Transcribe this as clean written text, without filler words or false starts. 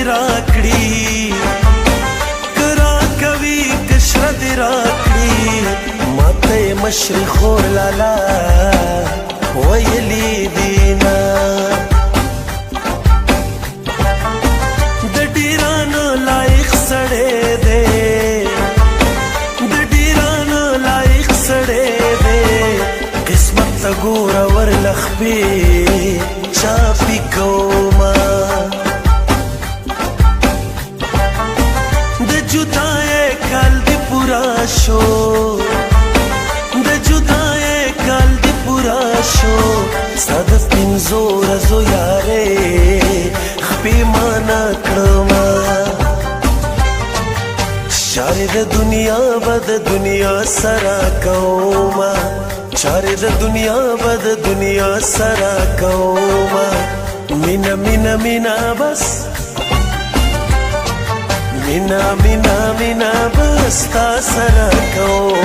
دی راکړي، کرا کوي کشره دی راکړي، ماته مشر خور لالا ویلی دینا۔ د ډیرانو لایق سړی دی، د ډیرانو لایق سړی دی، قسمت ته ګوره ورلخپې چاپی کوما۔ د جدای کال دی پورا شو، د جدای کال دی پورا شو، ستا د پنځو ورځو یارې خپې مانا کړما۔ چارې د دنیا به د دنیا سره کوما، چارې د دنیا به د دنیا سره کوما، مینا مینا مینا بس، مینا مینا مینا بس تا سره کوما۔